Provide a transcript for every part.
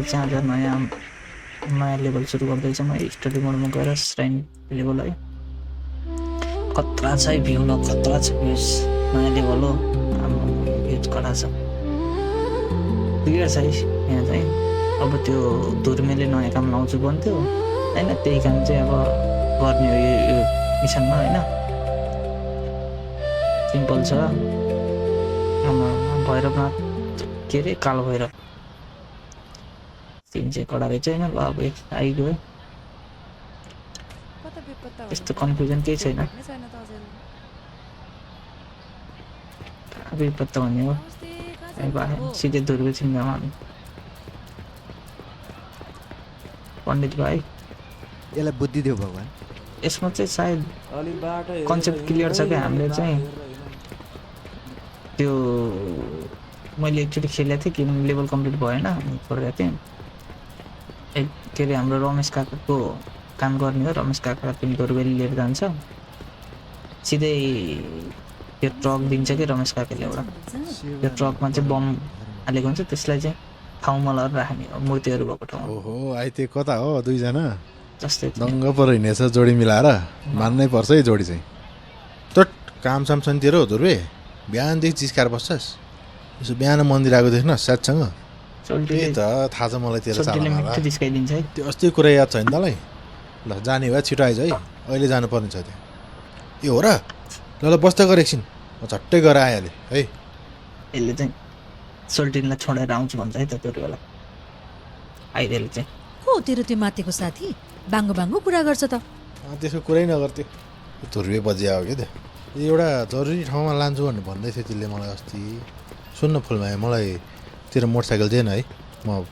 चाहिँ आज नयाँ लेभल सुरु गर्दैछ। म स्टडी मोडमा गएर श्राइन लेभल है खतरा छ है भ्यू ल खतरा छ भ्यूज नयाँ लेभल हो भ्यूज कडा छ क्लियर छ है यहाँ चाहिँ। अब त्यो धुर्मेले नयाँ काम लाउँछु भन्थ्यो होइन त्यही काम चाहिँ अब गर्ने हो यो मिसनमा होइन सिम्पल छ। भैरवनाथ के अरे कालो भैरव सिन चाहिँ कडा रहेछ होइन। ल अब आइगयो त्यस्तो कन्फ्युजन केही छैन। बेपत्ता भन्ने हो सिधै धुर्वे छिङ्गामा हामी पण्डित भाइ यसलाई बुद्धि दियो भगवान्। यसमा चाहिँ सायद कन्सेप्ट क्लियर छ क्या। हामीले चाहिँ त्यो मैले एकचोटि खेलेको थिएँ कि लेभल कम्प्लिट भएन छोडेको थिएँ। के अरे हाम्रो रमेश काकाको काम गर्ने हो। रमेश काका पनि धुर्वेली लिएर जान्छ सिधै त्यो ट्रक दिन्छ कि रमेश काकाले एउटा त्यो ट्रकमा चाहिँ बम हालेको हुन्छ त्यसलाई चाहिँ ठाउँमा लगेर राख्ने हो मूर्तिहरू भएको ठाउँमा। ओहो आइते कता हो दुईजना जस्तै दङ्ग पर हिँडेछ जोडी मिलाएर मान्नै पर्छ है जोडी चाहिँ। तट काम सामसानतिर हो धुर्वे बिहानदेखि चिस्काएर बस्छस् यसो बिहान मन्दिर आएको देख्न साथसँग त्यही त थाहा छ मलाई तेरो चालमा जिस्काइदिन्छ है। त्यो अस्ति कुरा याद छ नि तँलाई। ल जाने भए छिटो आइज है अहिले जानुपर्ने छ त्यहाँ। ए हो र ल बस्दा गर एकछिन म झट्टै गरेर आइहालेँ है। यसले चाहिँ सोल्टिनलाई छोडेर आउँछु भन्छ है त त्यो बेला आइदिएले चाहिँ हो तेरो त्यो माथिको साथी बाङ्गो बाङ्गो कुरा गर्छ त। त्यसको कुरै नगर्थ्यो धुर्वे बजिया हो क्या त्यो एउटा जरुरी ठाउँमा लान्छु भनेर भन्दै थियो त्यसले मलाई अस्ति। सुन्न फुलमाया मलाई तेरो मोटरसाइकल दिएन है म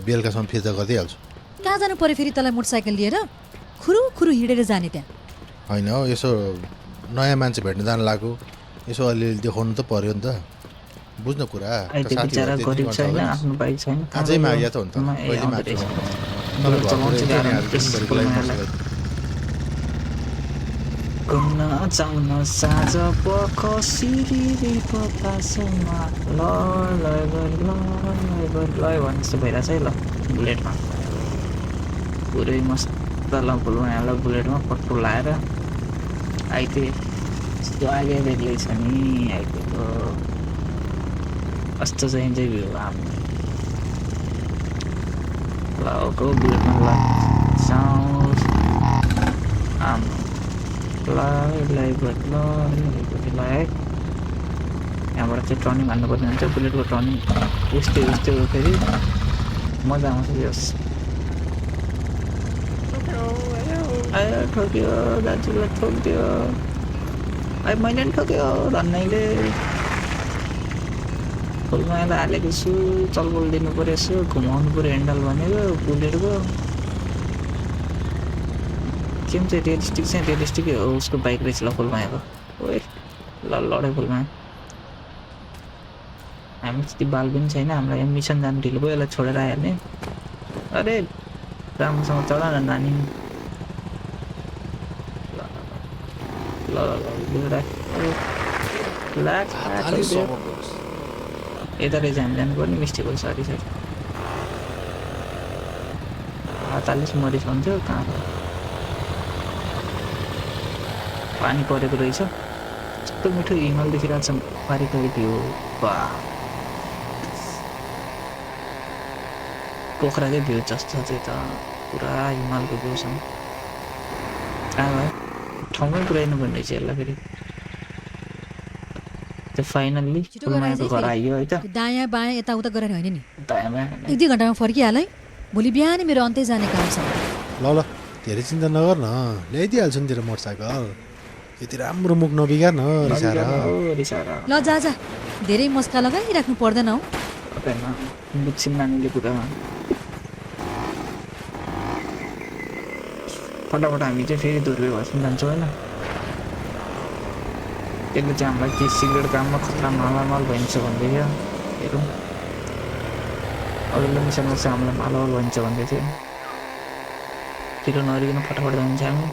बेलुकासम्म फिर्ता गरिदिइहाल्छु। कहाँ जानु पर्यो फेरि तँलाई मोटरसाइकल लिएर खुरु खुरु हिँडेर जाने त्यहाँ होइन हौ यसो नयाँ मान्छे भेट्न जानु लाग्यो यसो अलिअलि देखाउनु त पर्यो नि त बुझ्न कुरा। आजै माग्या त हो नि त कहिले माग्छ घुम्न जाउन साँझ पख सिरिरी बतासमा ल भन्ने जस्तो भइरहेछ है। ल बुलेटमा पुरै मस्त ल फुलमायालाई बुलेटमा पट्टु लाएर आइते यस्तो आगे बेग्लै छ नि आइतेको कस्तो चाहिँ भ्यू हाम्रो ल बुलेटमा ल साउन्ड हाम्रो ल है यहाँबाट चाहिँ टर्निङ हान्नुपर्ने हुन्छ बुलेटको टर्निङ उस्तै हो फेरि मजा आउँछ यस आयो ठोक्यो दाजुलाई ठोकिदियो है मैले पनि ठोक्यो धन्नैले फुलमायालाई हालेको छु चलबल दिनु पऱ्यो यसो घुमाउनु पऱ्यो ह्यान्डल भनेको बुलेटको के चाहिँ रियलिस्टिकै हो उसको बाइक रहेछ ल फुलमायाको ओए ल लडे फुलमाया हामी त्यति बाल पनि छैन हामीलाई यहाँ मिसन जानु ढिलो भयो यसलाई छोडेर आइहाल्ने। अरे राम्रोसँग चढ न नानी ल यता रहेछ हामी जानुपर्ने मिस्टेक हो सरी 48 मरिस भन्थ्यो कहाँ पानी परेको रहेछ कस्तो मिठो हिमाल देखिरहेको छ पारिको भ्यू पोखराकै भ्यू जस्तो चाहिँ त पुरा हिमालको भ्यू छ कहाँ भयो ठाउँमै पुऱ्याइनु पर्ने रहेछ यसलाई फेरि त्यो फाइनल्ली फुलमायाको घर आइयो है त। दायाँ बायाँ यताउता गरेर होइन नि दायाँ बायाँ 1-2 घन्टामा फर्किहाल है भोलि बिहानै मेरो अन्तै जाने काम छ। ल धेरै चिन्ता नगर न ल्याइदिइहाल्छु नि तेरो मोटरसाइकल यति राम्रो मुख नबिगार न रिसाएर ल जा धेरै मस्का लगाइराख्नु पर्दैन हौ बुझ्छिन् नानीले कुरा फटाफट हामी चाहिँ फेरि धुर्वे भएपछि जान्छौँ होइन। त्यसले चाहिँ हामीलाई के सिगरेट काममा खतरा मालामाल भइन्छ भन्दै थियो हेरौँ अरूले मिसनमा चाहिँ हामीलाई मालामाल भइन्छ भन्दै थियो छिटो नरिकन फटाफट जान्छ हामी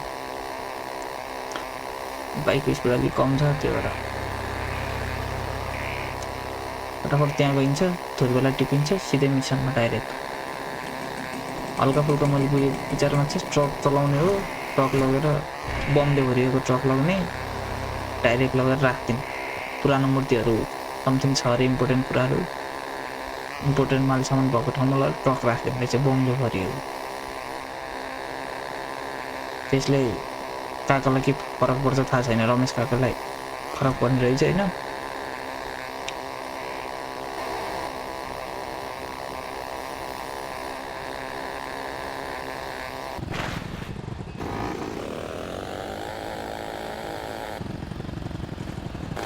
बाइकको स्पिड अलिक कम छ त्यो भएर फटाफट त्यहाँ गइन्छ धुर्वेलाई टिपिन्छ सिधै मिसनमा डाइरेक्ट हल्का फुल्का मैले बुझेँ विचारमा चाहिँ ट्रक चलाउने हो, ट्रक लगेर बमले भरिएको ट्रक लगाउने, डाइरेक्ट लगेर राखिदिने। पुरानो मूर्तिहरू समथिङ छ अरे, इम्पोर्टेन्ट कुराहरू, इम्पोर्टेन्ट माल सामान भएको ठाउँमा लगेर ट्रक राखिदिने चाहिँ बमले भरिएको। त्यसले काकालाई के फरक पर्छ थाहा छैन, रमेश काकालाई फरक पर्ने रहेछ होइन।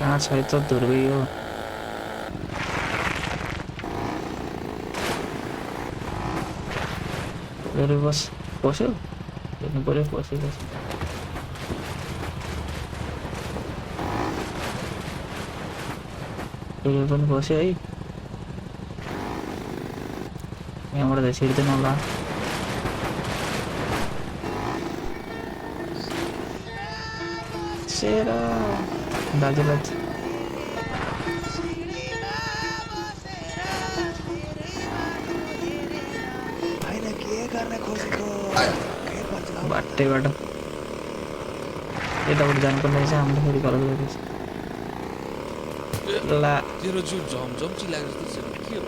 कहाँ छ त धुर्बै हो। बस पस्यो, हेर्नु पऱ्यो, पस्यो। पनि पस्यो है, यहाँबाट त छिर्दैन होला। सेरा दाजुलाई बाटैबाट यताबाट जानुपर्ने रहेछ, हाम्रो फेरि गलत गरेछ। ला तेरो जिउ झमझम चिलाएको जस्तो छ के हो?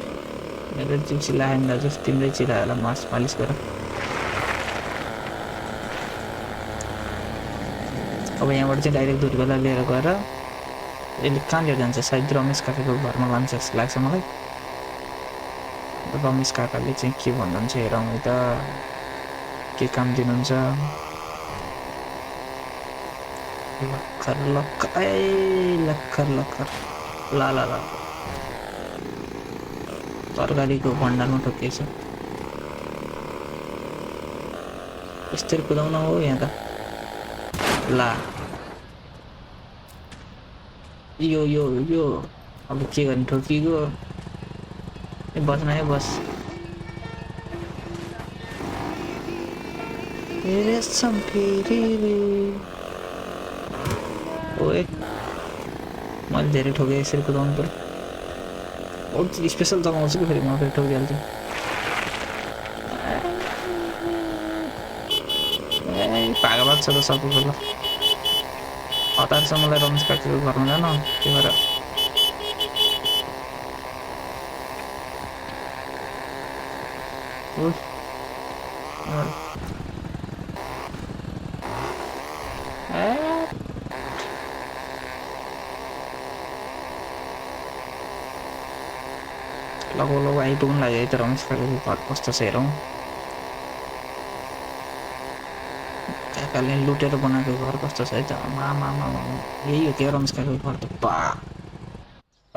मेरो जिउ चिलाएन दाजु, तिम्रै चिलायो होला, मास मालिस गर। अब यहाँबाट चाहिँ डाइरेक्ट दुर्गालाई लिएर गएर यसले कहाँ लिएर जान्छ, सायद रमेश काकाको घरमा लान्छ जस्तो लाग्छ मलाई। रमेश काकाले चाहिँ के भन्नुहुन्छ हेरौँ है त, के काम दिनुहुन्छ। लक्खर लक्खर ए लक्खर लक्खर ला ला ला तरकारीको भण्डारमा ठोकिएछ। यस्तरी कुदाउन हो यहाँ त। ला यो यो यो अब के गर्ने, ठोकिएको। ए बस्न है बस। रेशम फेरि ओए मैले धेरै ठोकेँ, यसरी कुदाउनु पऱ्यो। स्पेसल चलाउँछु कि फेरि म फेरि ठोकिहाल्छु। ए भागा भाग छ त सबैको। ल हतारसम्मलाई रमेश काकाको घरमा जान, त्यो भएर लगो लगो आइपुग्नु लाग्यो है त रमेश काकाको घर कस्तो छ हेरौँ। काकाले लुटेर बनाएको घर कस्तो छ है त। मामा यही हो क्या रमेश काकाको घर त। बा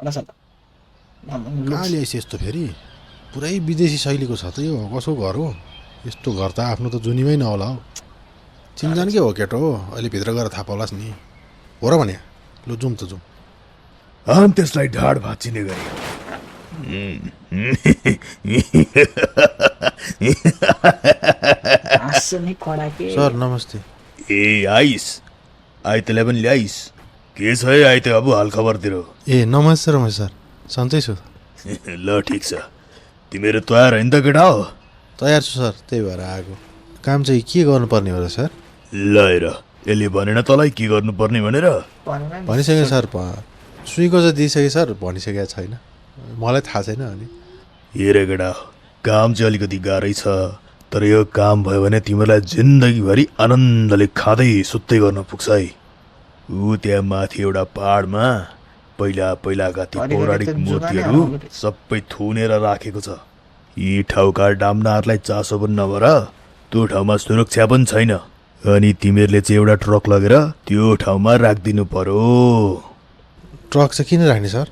कहाँ ल्याइस् यस्तो फेरि? पुरै विदेशी शैलीको छ त यो, कसको घर हो यस्तो? घर त आफ्नो त जुनीमै नहोला हौ। चिनजानकै हो केटो हो, अहिले भित्र गएर थाहा पाउलास् नि। हो र भने लु जाउँ त जाउँ। हम त्यसलाई ढाड भाँचिने गरे। सर नमस्ते। ए आइस, आइतलाई पनि ल्याइस। के छ है आइते अब हालखबरतिर? ए नमस्ते रमेश सर, सन्चै छु। ल ठिक छ, तिमीहरू तयार होइन त केटा हो? तयार छु सर, त्यही भएर आएको। काम चाहिँ के गर्नुपर्ने हो र सर? ल हेर, यसले भनेन तँलाई के गर्नुपर्ने भनेर? भनिसकेँ सर, सुईको चाहिँ दिइसकेँ सर, भनिसकेको छैन, मलाई थाहा छैन। अनि हेर केटा, काम चाहिँ अलिकति गाह्रै छ, तर यो काम भयो भने तिमीलाई जिन्दगीभरि आनन्दले खाँदै सुत्दै गर्न पुग्छ है। ऊ त्यहाँ माथि एउटा पहाडमा पहिला पहिलाका ती पौराणिक मूर्तिहरू सबै थुनेर राखेको छ। यी ठाउँका डाम्नाहरूलाई चासो पनि नभएर त्यो ठाउँमा सुरक्षा पनि छैन। अनि तिमीहरूले चाहिँ एउटा ट्रक लगेर त्यो ठाउँमा राखिदिनु पर्यो। ट्रक चाहिँ किन राख्ने सर?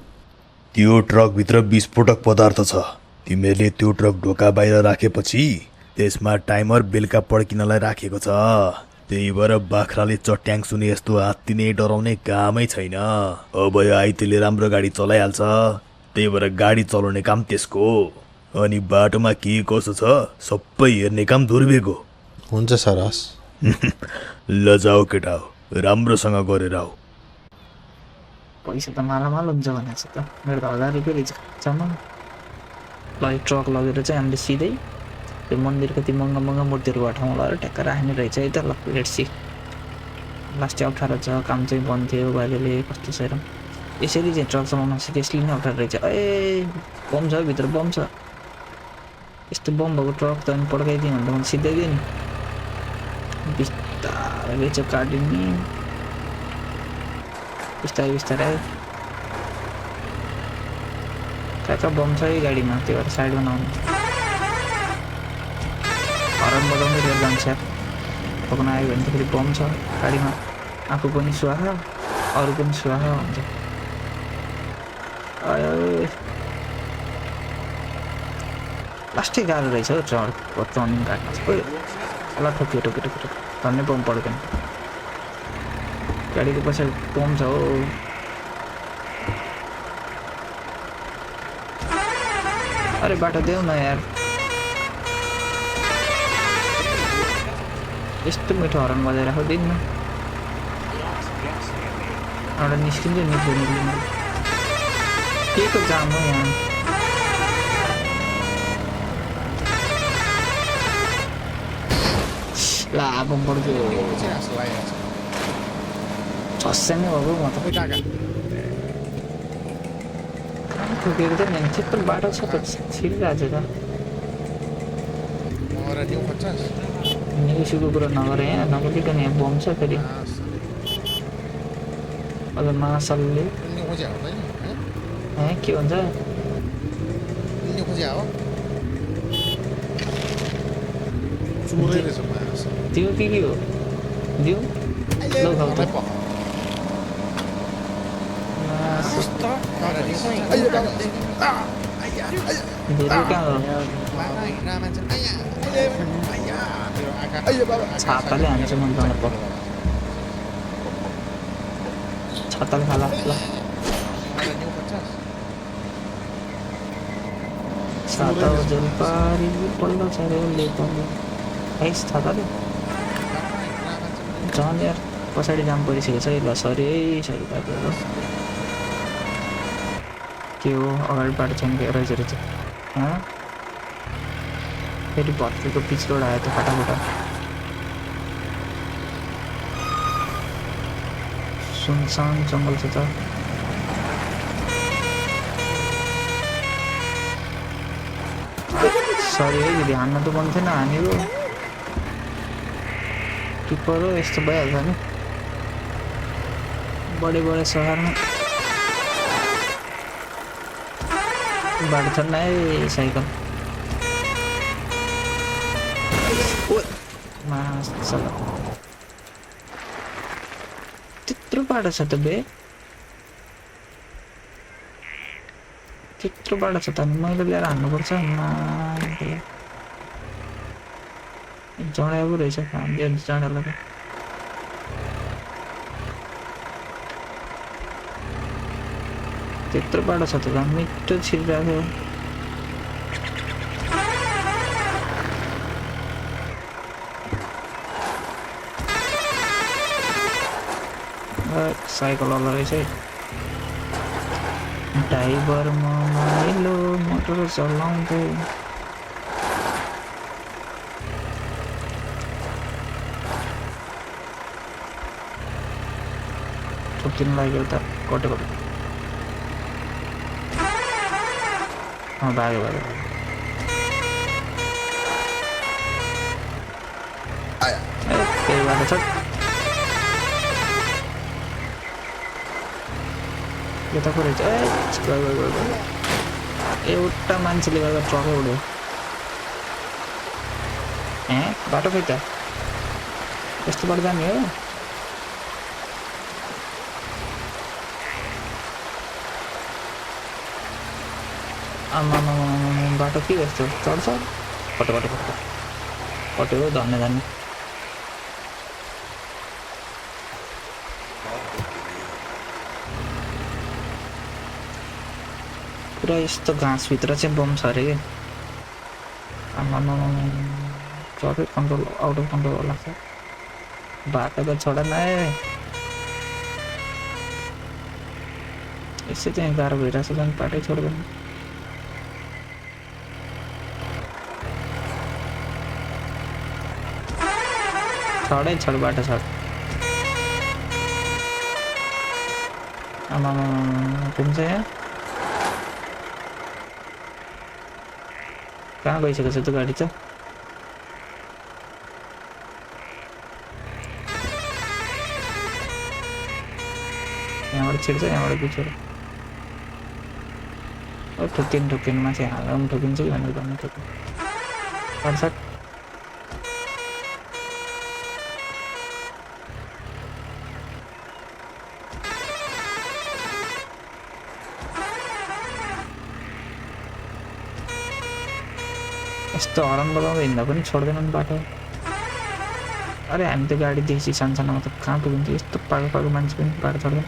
त्यो ट्रकभित्र विस्फोटक पदार्थ छ। तिमीहरूले त्यो ट्रक ढोका बाहिर राखेपछि त्यसमा टाइमर बेलुका पड्किनलाई राखेको छ। त्यही भएर बाख्राले चट्याङ सुने यस्तो हात्ती डराउने कामै छैन। अब यो आइतेले राम्रो गाडी चलाइहाल्छ, त्यही भएर गाडी चलाउने काम त्यसको। अनि बाटोमा के कसो छ सबै हेर्ने काम दुर्बेको। हुन्छ सर, हस्। ल जाऊ केटा हो, राम्रोसँग गरेर आऊ। पैसा त मालामाल हुन्छ भनेको छ त। मेरो त 1000 रुपियाँ रहेछ खाँचामा। ल ट्रक लगेर चाहिँ हामीले सिधै त्यो मन्दिरको ती महँगा महँगा मूर्तिहरू ठाउँमा लगेर ट्याक्क राख्ने रहेछ है त। ल लेट्स सी। लास्ट चाहिँ अप्ठ्यारो छ, काम चाहिँ बन्द थियो बाहिरले कस्तो छ हेरौँ। यसरी चाहिँ ट्रक चलाउन सिरियसली नै अप्ठ्यारो रहेछ। ए बम छ भित्र, बम छ। यस्तो बम भएको ट्रक त अनि पड्काइदियो भने त मैले सिधाइदिएँ नि। बिस्तारै चाहिँ काटिने, बिस्तारै बिस्तारै। कहाँ कहाँ बम छ है गाडीमा, त्यो भएर साइडमा नआउनु। हरन बजाउँदै लिएर जान्छ यार। पक्न आयो भने त फेरि बम छ गाडीमा, आफू पनि सुहायो अरू पनि सुहायो हुन्छ। लास्टै गाह्रो रहेछ हौ ट्रकको टर्निङ काट्न चाहिँ। ल ठोक्यो ठोक्यो ठोक्यो धन्नै बम पड्केन। गाडीको पछाडि बम छ हो। अरे बाटो देऊ न यार। यस्तो मिठो हरन बजाइराखो दिन्न। एउटा निस्किन्छ निस्किनु के को जाम हो यहाँ। ला बम पड्क्यो। छस्याङ्गै भएको म त ठोकेको त नि त्यत्रो बाटो छ त छिरिरहेको छ त। निगुसीको कुरा नगर यहाँ, नबोलिकन यहाँ बम छ फेरि। अझ मासलले के भन्छ दिउ कि के हो दिउ छाताले हान्छ मन त छाताले खाला ल छाता जलपारी पल्ल छ रे उसले हैस छाताले झन् यार पछाडि जाम परिसकेको छ है। ल सरी है सरी दाजु। के हो अगाडि बाटो छैन के रहेछ रहेछ। फेरि भत्केको पिच रोड आयो त फाटाफुटा। सुनसान जङ्गल छ त। सरी है दिदी हान्न त मन थिएन, हानेको टिप्पर हो यस्तो भइहाल्छ नि बडे बडे सहरमा। बाटो छ नै साइकल त्यत्रो बाटो छ त बे, त्यत्रो बाटो छ त अनि मैले ल्याएर हान्नुपर्छ। जँडा पो रहेछ जँडालाई त। त्यत्रो बाटो छ त मिठो छिरिरहेको थियो। साइकल वाला रहेछ है। ड्राइभर माइलो मोटर चलाउँदै ठोकिन लाग्यो त कटेको भाग्यो भाग्यो त्यही बाटो छ। यता पो रहेछ एउटा मान्छेले गर्दा ट्रकै उड्यो। बाटो खै त यस्तो बाटो जाने हो। आमा बाटो के यस्तो चढ्छ कटो कटो कटो कट्यो धन्ने धन्ने। पुरा यस्तो घाँसभित्र चाहिँ बम छ अरे कि। आमा traffic control out of control लाग्छ। बाटो त छोडा नै यसै चाहिँ गाह्रो भइरहेको छ झन् बाटै छोड्दैन। छडै छड बाटो छड आमा पुग्छ यहाँ कहाँ गइसकेको छ त्यो गाडी त यहाँबाट छिर्छ यहाँबाट पिछोड ठोकिन माथि हाल्दा पनि ठोकिन्छ कि भनेर भन्नु ठोकिन पर्छ यस्तो हरन बजाउँदा हिँड्दा पनि छोड्दैनन् बाटो अरे हामी त गाडी देख्छ सानसानोमा त कहाँ पुगिन्थ्यो यस्तो पाको मान्छे पनि बाटो छोड्दैन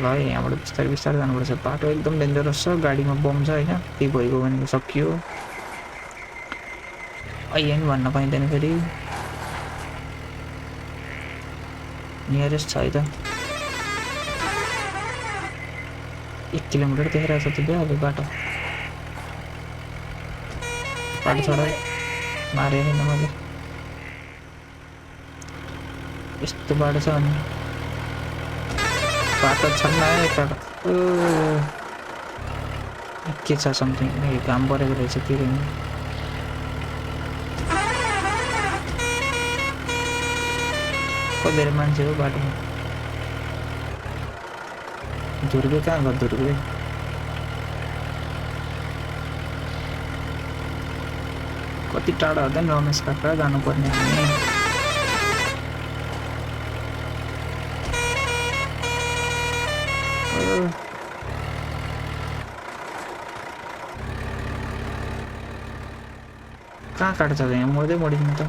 ल यहाँबाट बिस्तारै बिस्तारै जानुपर्छ बाटो एकदम डेन्जरस छ गाडीमा बम छ होइन केही भइगयो भने सकियो अहिले पनि भन्न पाइँदैन फेरि नियरेस्ट छ है त 1 किलोमिटर देखाइरहेको छ त्यो अब बाटो छोड मारे होइन मैले यस्तो बाटो छ अनि बाटो छन् बाटो के छ समथिङ घाम परेको रहेछ के रहेन धेरै मान्छे हो बाटोमा धुर्बे कहाँ गयो धुर्बे कति टाढा हुँदैन रमेश काका जानुपर्ने हामी कहाँ काट्छ यहाँ मोड्दै मोडिदिनु त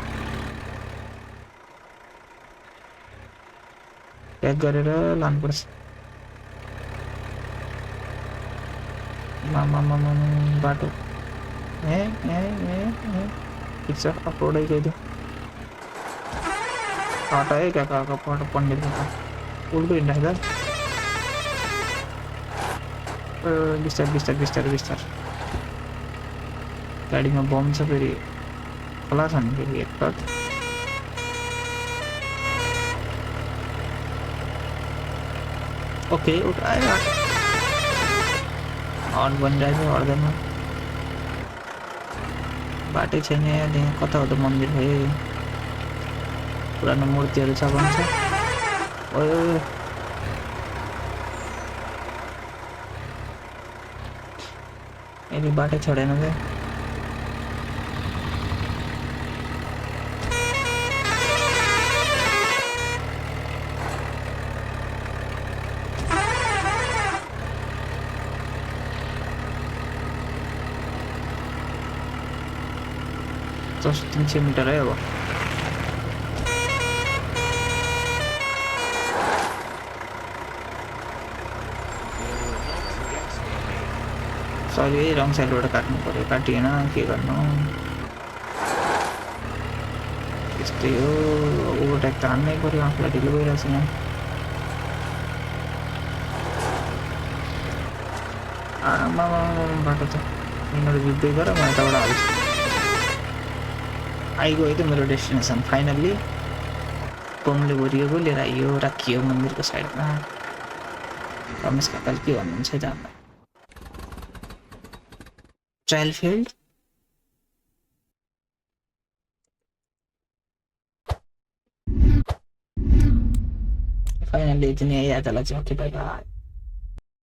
प्याक गरेर लानुपर्छ बाटो ठिक छ अपलोडै गइदियो हटा है काका पढ पण्डित उल्टो हिँड्दा बिस्तार गाडीमा बम छ फेरि खोला छ नि फेरि एकपल्ट ओके आयो हर्न बनिरहेको हट्दैन बाटै छैन यहाँ कता हो त मन्दिर भयो पुरानो मूर्तिहरू छ भन्छ यसले बाटै छोडेन त जस्ट 300 मिटर है अब सरी रङ साइडबाट काट्नु पर्यो काटिएन के गर्नु यस्तै हो ओभरटेक त हान्नै पर्यो आफूलाई ढिलो भइरहेको छ यहाँ आमा बाटो त यिनीहरू जित्दै गर म यताबाट हाल्छु आइगयो है त मेरो डेस्टिनेसन फाइनल्ली बमले भरिएको लिएर आइयो राखियो मन्दिरको साइडमा रमेश काकाले के भन्नुहुन्छ है त हामीलाई ट्रायल फिल्ड फाइनल्ली यति नै है आजलाई चाहिँ ओके बाइ बाइ